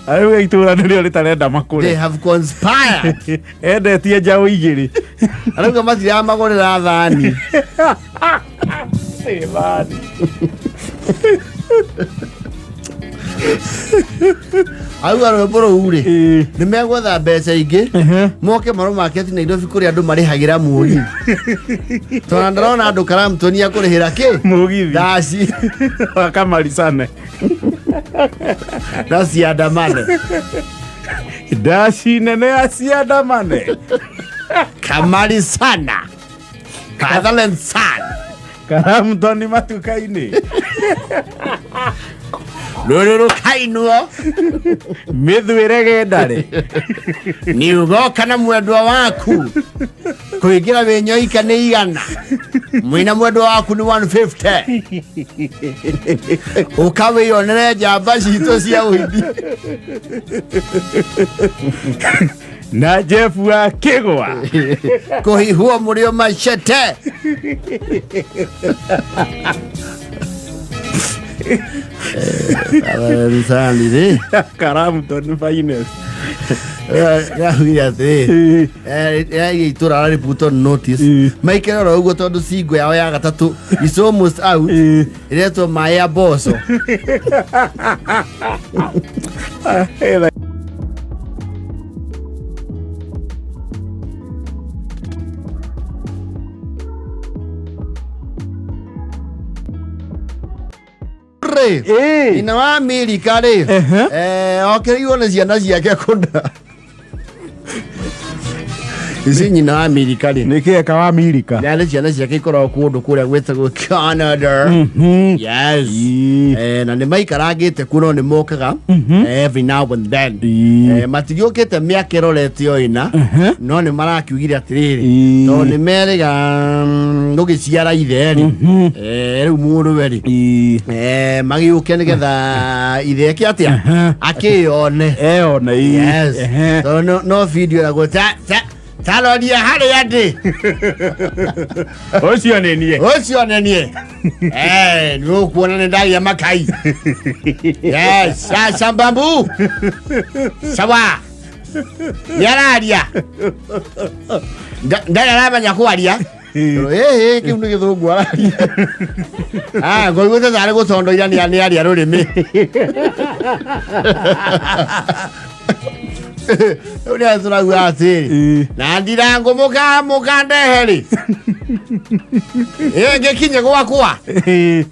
Arauga itũra nĩrĩo rĩtarenda makũre. They have conspired. Endetie njaũ igĩrĩ. Arauga matiramagũrĩra thani. Thani. Auga rwĩmbo rũu rĩ nĩ megwetha mbeca ingĩ moke marũmake ti Nairobi kũrĩa andũ marĩhagĩra mũgithi tondũ ndarona andũ Karamtoni akũrĩhĩra kĩ. Mũgithi. Ndaci. Wakamarisane. Na ciandamane. Ndaci nene ya ciandamane. Kamarisana father and son. Karamtoni matuka-inĩ. Rũrũ rũkainwo. Mĩthuĩre gendarĩ. Nĩ ũgoka na mwendwa waku kũingĩra wĩnyoika nĩ 100, mwĩna mwendwa waku nĩ 150, ũka wĩyonere njamba citũ cia ũini. Na Jeff wa Kĩgwa. Kũhihwo mũrĩo macete. Rĩ Karamton finest. Raugire atĩrĩrĩ, yaige itũra rarĩ put on notice maikare oro ũguo tondũ singo yao ya gatatũ is almost out, ĩretwo maĩ ya mboco. Rĩ nyina wa Amerika rĩ, okĩrĩirwo nĩ ciana ciake kũna ici. Nyina wa Amerika rĩ, Nä kä eka wa Amerika? Nĩ ciana ciake ikoragwo kũndũ kũrĩa gwĩtagwo Canada. Yes. Na nĩ maikarangĩte kuo, no nĩ mokaga every now and then. Matigĩũkĩte mĩaka ĩrorete o ĩna, no nĩ marakiugire atĩrĩrĩ, tondũ nĩ merĩga gũgĩciara ithe rĩ, rĩu mũrũwe rĩ, magĩũke nĩgetha ithe eke atĩa? Akĩyone. Eona. Yes. Tondũ no video ĩragwo ta ta taroria harĩa ndĩ. Å cio nä niä. Ũcio nĩ niĩ. Nĩ ũkuona nĩ ndagĩa makai. Yes, sambambu sawa, nĩ araria. Ndarĩ aramenya kwaria. Ĩhĩ, kĩu nĩ gĩthũngũ araria. Ah, ngũiguĩte tarĩ gũtondoira nĩ aria rũrĩmĩ. Rĩu nĩ tũrauga atĩrĩ, na ndirangũ mũkandehe rĩ, ĩ ngĩkinye gwakwa ĩ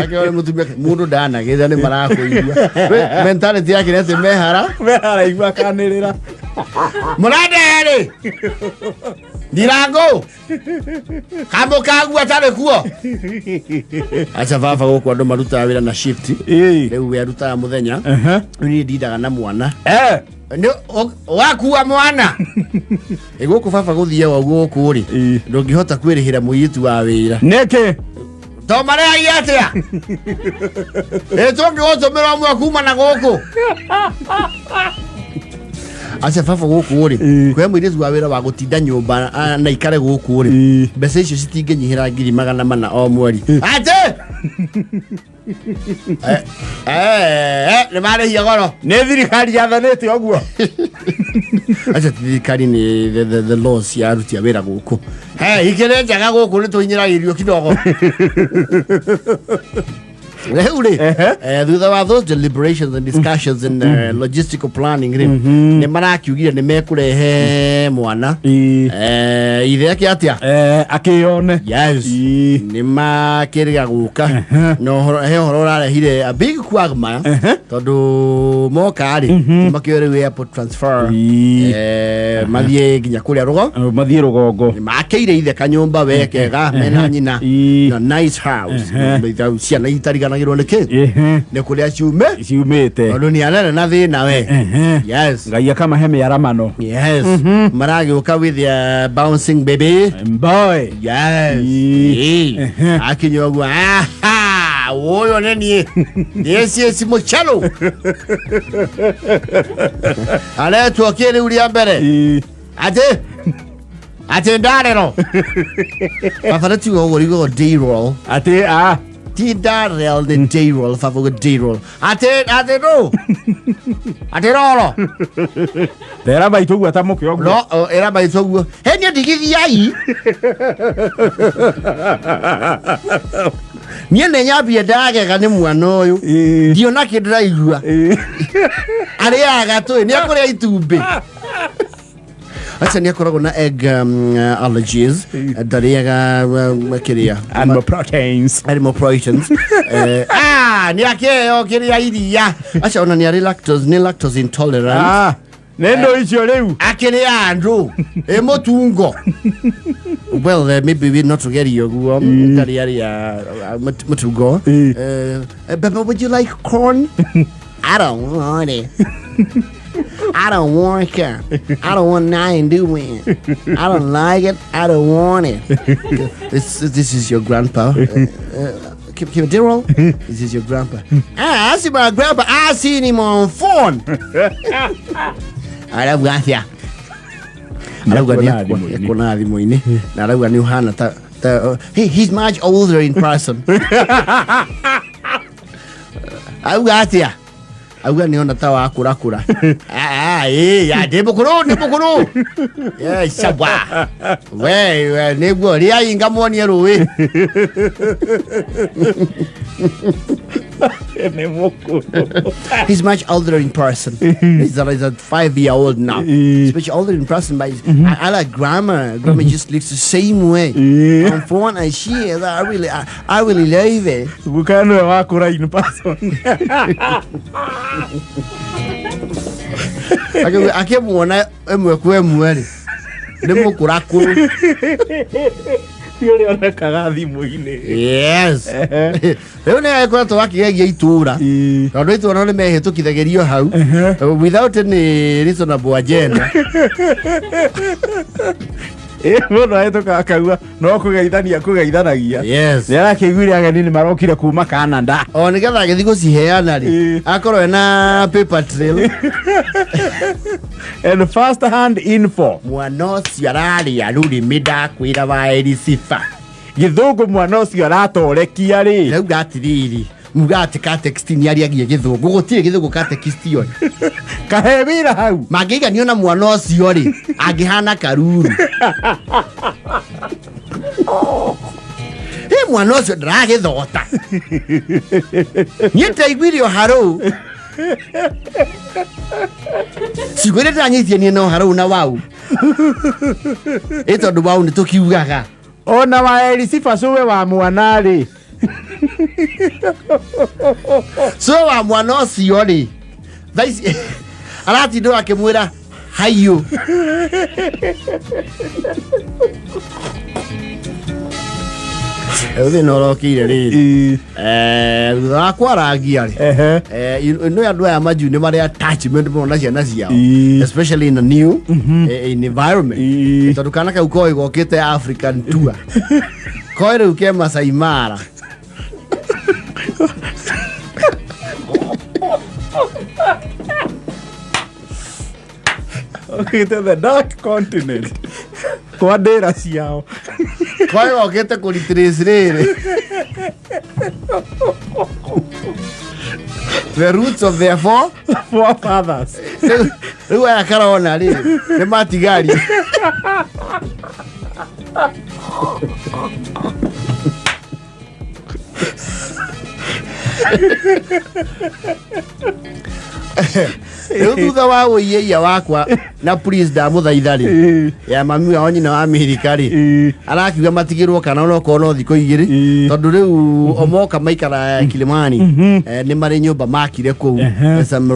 akĩona mũtumia mũndũ ndanagĩra nĩ marakũigua. We, mentality yake nĩ atĩ mehara Meharaigua akanä rä ra. Mũrandehe rĩ, ndirangũ kamũkagua tarĩ kuo. Aca baba, gũkũ andũ marutaga wĩra na shift. Rĩu we arutaga mũthenya, rĩu niĩ ndindaga na mwana. Nĩ wakua mwana ĩ gũkũ baba gũthiaga ũguo gũkũ rĩ, ndũngĩhota kwĩrĩhĩra mũirĩtu wa wĩra. Nä kä? To marehagia atĩa? Ĩ tũngĩgũtũmĩra ũmwe kuma na gũkũ. Aca baba, gũkũ rĩ, kũhe mũirĩtu wa wĩra wa gũtinda nyũmba na ikare gũkũ rĩ, mbeca icio citingĩnyihĩra 400,000 o mweri. Atĩ nĩ marĩhia goro. Nä thirikari yathanä te å guo. Aca ti thirikari, nĩ the laws cia aruti a wĩra gũkũ. He ikĩrĩ njega gũkũ nĩ tũinyĩragĩrio kidogo. Rĩu rĩ, thutha wa those deliberations and discussions and logistical planning rĩ, nĩ marakiugire nĩ mekũrehe mwana, ithe ake atĩa? Akä yone. Yes. Nĩ makĩrĩga gũka na he ũhoro ũrarehire a big quagmire, tondũ moka rĩ, makĩoe rĩu airport transfer, mathiĩ nginya kũrĩa rũgo. Mathiä rå gongo. Makĩire ithe kanyũmba we kega mena nyina, na nice house. Ciana itariganagĩrwo nĩ kĩ nĩ kũrĩa ciume. Ciumä te. Tondũ nĩ anene na thĩna we. Yes. Ngai akamahe mä aramano. Yes, maragĩũka with their bouncing baby boy. Yes. Akinya ũguo, aha, ũyũ nĩ niĩ, nĩciĩci mũcalo aretwo kĩ rĩu rĩa mbere? Atĩ ndarero baba, nĩ tiga ũguo rĩguo day-roll. Atä a Ti ndarel, nĩ day-roll baba, ũguo day-roll. Atĩ no atĩ roro. Tera maitå guo atamå ke å guo. No ĩra maitũ ũguo, he niĩ ndigithiai, niĩ nĩ nyambie ndagega nĩ mwana ũyũ. Ndiona kĩndũ ndĩraigua. Arĩaga tũ nĩ akũrĩa itumbĩ. Aca, nĩ akoragwo na egg allergies, ndarĩaga kĩrĩa. Animal proteins. Animal proteins. Nĩ akĩheo kĩrĩa iria. Aca, ona nĩ arĩ lactose, nĩ lactose intolerant. Ah, nä ndå icio rä u. Akĩrĩa andũ ĩ mũtungo. Well, maybe we not tũgerie ũguo ndarĩ arĩa mũtungo. Baba, would you like corn? I don't want it. I don't want it. I don't want nothing doing. I don't like it. I don't want it. This is your grandpa. Keep Daryl. This is your grandpa. Ah, I see my grandpa. I seen him on phone. Arauga atia? Arauga Nĩekuona nĩ thimũ-inĩ. ekuona thimũ-inĩ na arauga nĩ ũhana ta he's much older in person. Auga atia? Auga nĩ ona ta wakũrakũra. Ah, ĩ ya ndĩ mũkũrũ, ndĩ mũkũrũ. Yes, sawa. We nĩguo rĩai ngamuonie rũĩ. Nĩ mũkũrũ. He's much older in person. He's a 5-year-old now. He's much older in person, but I like grandma. Grandma just looks the same way. On phone, and she is. I really love it. Guka nĩwe wakũra in person. Akĩmuona ĩmwe kwa ĩmwe rĩ, nĩ mũkũrakũrũ. Ti ũrĩa onekaga thimũ-inĩ. Yes. Rĩu nĩ agĩkoretwo akĩgegia itũra, tondũ itũra nĩ mehĩtũkithagĩrio hau without any reasonable agenda. Ĩ, mũndũ ahĩtũka akauga no kũgeithania kũgeithanagia. Nĩ arakĩiguire ageni nĩ marokire kuma Canada. O nĩgetha agĩthiĩ gũciheana rĩ, akorwo ena paper trail. And first hand info. Mwana ũcio ararĩa rũrĩmĩ, ndakwĩra, wa Elisifa. Gĩthũngũ mwana ũcio aratorekia rĩ. Rauga atĩrĩrĩ, muga atĩ katext nĩ ariagia gĩthũngũ, gũtirĩ gĩthũngũ katext ĩyo. Kahe wĩra hau. Mangĩiganio na mwana ũcio rĩ, angĩhana karuru. Ĩ, mwana ũcio ndaragĩthota, niĩ ndaiguire o harũu ciugo iria ndĩranyitie niĩ no harũu na wau, ĩ tondũ wau nĩ tũkiugaga. Ona wa Elisifa cũwe wa mwana rĩ. So wa mwana ũcio rĩ, thaa ici aratindwo akĩmwĩra haiyũ. Rĩu thĩna ũrokĩire rĩrĩ, thutha wa kwarangia rĩ, nĩ andũ aya majuu nĩ marĩ attachment mũno na ciana ciao, especially in a new in environment, tondũ kana kau koĩ gokĩte African tour, koĩ rĩu ke Masai Mara. Okĩte the dark continent kwa ndĩra ciao. Koĩ gokĩte kũritrace rĩrĩ the roots of their forefathers. Rĩu aya karona rĩ nĩ matigari. Rĩu thutha wa ũiyeia wakwa na please ndamũthaitha rĩ, ya mami wao nyina wa Amerika rĩ, arakiuga matigĩrwo kana onokorwo no thikũ 2, tondũ rĩu omoka maikara Kilimani, nĩ marĩ nyũmba makire kũu, some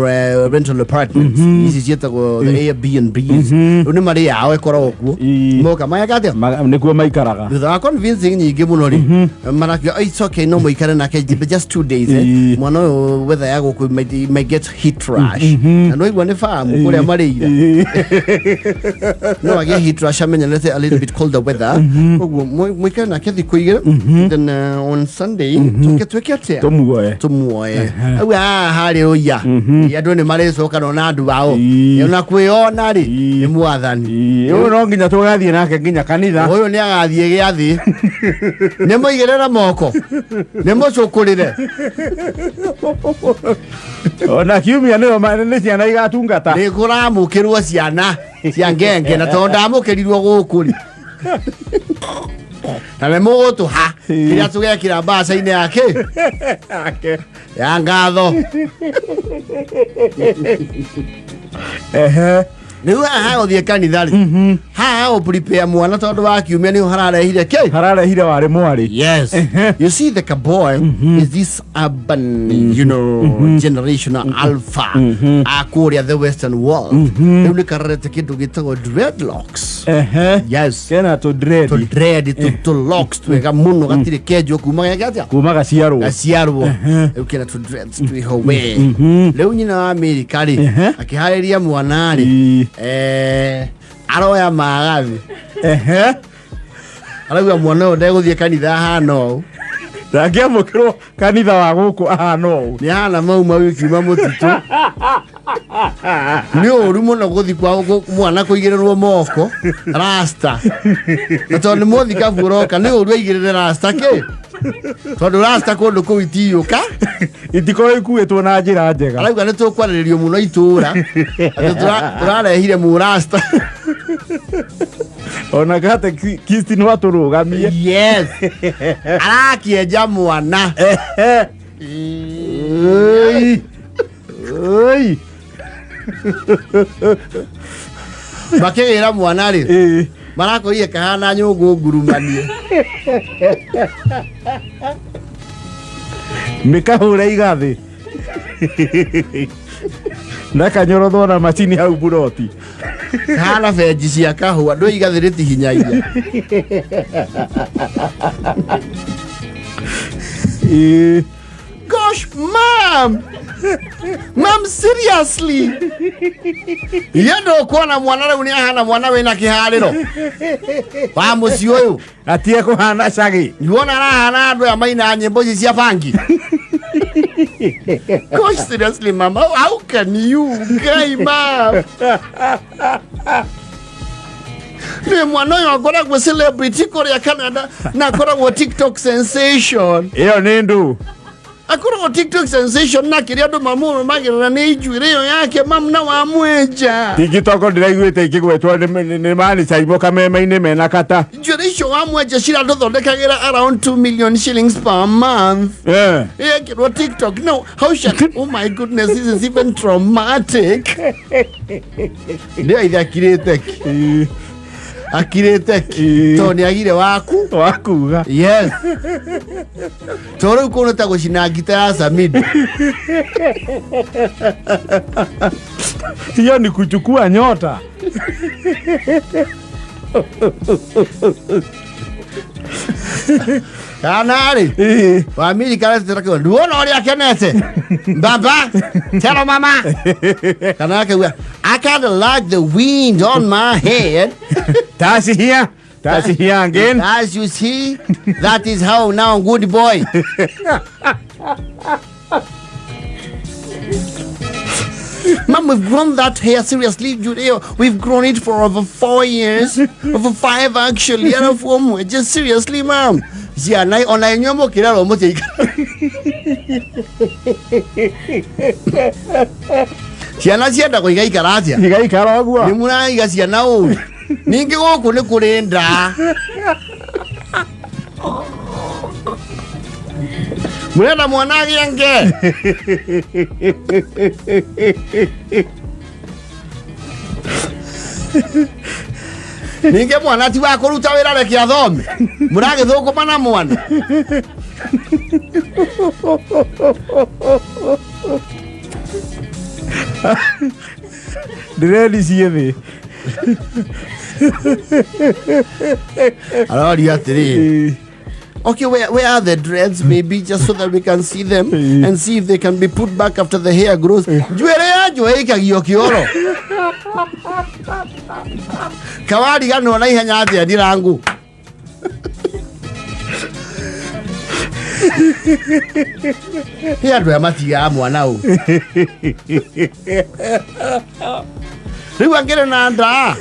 rental apartments ici ciĩtagwo the Airbnbs. Rĩu nĩ marĩ yao ĩkoragwo kuo. Moka mayaka atĩa? Nĩkuo maikaraga. Thutha wa convincing nyingĩ mũno rĩ, marakiuga, "Oh, it's okay, no mũikare nake but just 2 days, eh." Mwana ũyũ weather ya gũkũ might get heat rash, na no igua nĩ famu kũrĩa marĩire, no agĩe heat rash amenyerete a little bit colder weather. Koguo mũikare nake thikũ 2, then on Sunday tũke twĩke atĩa? Tũmuoe. Tũmuoe. Au haha harĩ ũia andũ nĩ marĩcoka na andũ ao, ona kwĩona rĩ, nĩ mwathani. Ũyũ no nginya tũgathiĩ nake nginya kanitha. Ũyũ nĩ agathiĩ gĩathĩ, nĩ mũigĩrĩre moko, nĩ mũcũkũrĩre. Ona kiumia nĩyo nĩ ciana igatungata. Nĩ kũramũkĩrwo ciana cia ngenge, na tondũ ndamũkĩrirwo gũkũ rĩ, na nĩ mũgũtũha kĩrĩa tũgekĩra mbaca-inĩ yake. Ake. Ya ngatho. Rĩu haha gũthiĩ kanitha rĩ, haha gũ prepare mwana tondũ wa kiumia nĩho hararehire kĩ? Hararehire warĩ mwarĩ. Yes. You see, the boy is this urban, generational alpha. Akũrĩa the Western world. Rĩu nĩ karorete kĩndũ gĩtagwo dreadlocks. Yes. Kena tũ dread. To dread, to locks twega mũno, gatirĩ kenjwo kuma geke atĩa? Kuma gaciarwo. Gaciarwo. Rĩu kena tũ dreads twĩho we. Rĩu nyina wa Amerika rĩ, akĩharĩria mwana rĩ, aroya magathi. Arauga mwana ũyũ ndegũthiĩ kanitha ahana ũũ. Ndangĩamũkĩrwo kanitha wa gũkũ ahana ũũ. Nĩ ahana mau mau ikiuma mũtitũ, nĩ ũru mũno gũthi kwa mwana kũigĩrĩrwo moko rasta, na tondũ nĩ mũthikabu ũroka, nĩ ũru aigĩrĩre rasta kĩ, tondũ rasta kũndũ kũu itiyũka. Itikorwo ikuĩtwo na njĩra njega. Arauga nĩ tũkwarĩrĩrio mũno itũra atĩ tũrarehire mũrasta. Ona gate kisti no atũrũgamie. Yes, arakĩenja mwana. Ĩi. Ĩi. Makĩgĩra mwana rĩ, marakorire kahana nyũngũ ngurumanie. Mĩkahũre igathĩ na kanyorothwo na macini hau buroti. Kahana benji cia kahũa, ndũ igathĩ rĩtihinyagia. Gosh, mom! Mom, seriously? Ye ndũkuona mwana rĩu nĩ ahana mwana wĩna kĩharĩro wa mũciĩ ũyũ. Atige kũhana cagi. Nĩwona arahana andũ aya maina nyĩmbo ici cia bangi. Gosh, seriously, mama, how can you? Ngai, mom. Nĩ mwana ũyũ akoragwo celebrity kũrĩa Canada na akoragwo TikTok sensation. Ĩyo nĩ ndũ. Akoragwo TikTok sensation na kĩrĩa andũ mamũrũmagĩrĩra nĩ njuĩrĩ ĩyo yake mam na wamwenja. TikTok ndĩraiguĩte ikĩgwetwo nĩ mani caimo kameme-inĩ mena kata. Njuĩrĩ icio wamwenja ciratũthondekagĩra around 2 million shillings per month. Yekĩrwo TikTok. No, how shall, oh my goodness, this is even traumatic. Nĩ aithe akirĩte ki. Akirĩte ki. Tondũ nĩ agire waku. Wakuga. Yes. Tondũ rĩu kũu nĩ ta gũcina ngita ya Samido. Hiyo ni kuchukua nyota. Kana rĩ, Wamiri karetera nduona ũrĩa akenete. Baba, tell mama. Kana akauga, I kind of like the wind on my head. Tasi here. Tasi here again. As you see, that is how now good boy. Mum, we've grown that hair seriously, Judeo. We've grown it for over 4 years, over 5 actually. And of one, just seriously, ma'am. Ciana ona inyuĩ mũkĩrerwo mũtiaikara. Ciana ciendagwo igaikara atĩa? Igaikara ũguo. Nĩ mũraiga ciana ũru. Ningĩ gũkũ nĩ kũrĩ nda. Mũrenda mwana agĩe nge. Ningĩ mwana ti wa kũruta wĩra reke athome. Mũragĩthũkũma na mwana. Ndĩrendi ciĩ thĩ. Aroria atĩrĩrĩ. Okay, where are the dreads maybe just so that we can see them and see if they can be put back after the hair grows. Njuĩrĩ ya njũĩ ĩikagio kĩoro. Kawariganĩrwo na ihenya atĩa ndirangu. Nĩ andũ aya matigaga mwana ũ. Rĩu angĩrĩ na nda.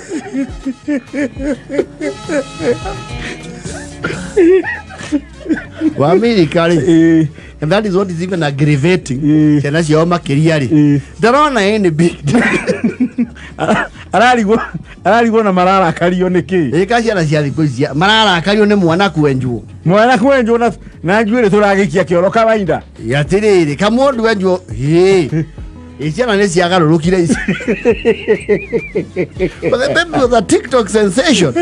Wamirika rĩ. And that is what is even aggravating. Ciana ciao makĩria rĩ. Ndarona any big deal. Ararigwo ararigwo na mararakario nĩ kĩ? Ĩka ciana cia thikũ ici mararakario nĩ mwana kwenjwo. Mwana kwenjwo na njuĩrĩ tũragĩkia kĩoro kawaida. Atĩrĩrĩ kamũndũ enjwo hĩ. Ĩ ciana nĩ ciagarũrũkire ici. But the baby was a TikTok sensation.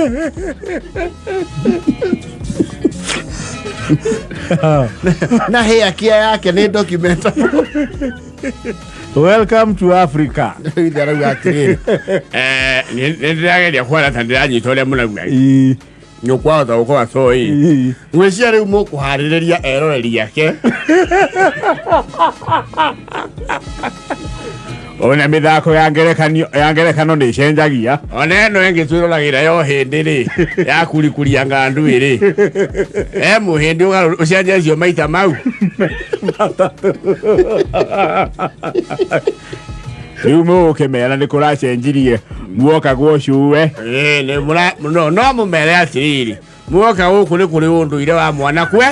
Na hair care yake nĩ documentable. Welcome to Africa. Ithe arauga atĩrĩrĩ. Nĩ ndĩrageria kwara ta ndĩranyita ũrĩa mũrauga. Nĩ ũkwahota gũkorwo atoĩ. Ngwĩciria rĩu mũkũharĩrĩria eroreri ake. Ona mĩthako ya ngerekano nĩ ĩcenjagia. Ona ĩno ĩngĩ twĩroragĩra ya ũhĩndĩ rĩ, ya kurikuria ng'andu rĩ. E mũhĩndĩ ũcenjetio maita mau. Rĩu mũgũkĩmera nĩ kũracenjirie muoka gwocue. No mũmere atĩrĩrĩ, muoka gũkũ nĩ kũrĩ ũndũire wa mwana kwe.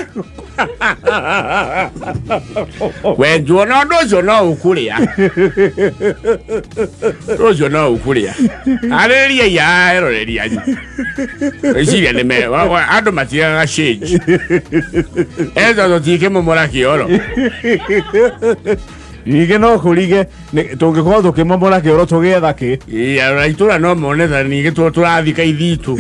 Wenjwo na ũndũ ũcio no ũkũrĩa, ũndũ ũcio no ũkũrĩa. Arĩrĩria ia eroreri anyu. Eciria nĩ me andũ matigaga change. Etha tũtikĩmomora kĩoro. Ningĩ no kũrige tũngĩkorwo tũkĩmomora kĩoro tũgĩetha kĩ. Ĩĩ, arora itũra no mone ta ningĩ tũrathika ithitũ.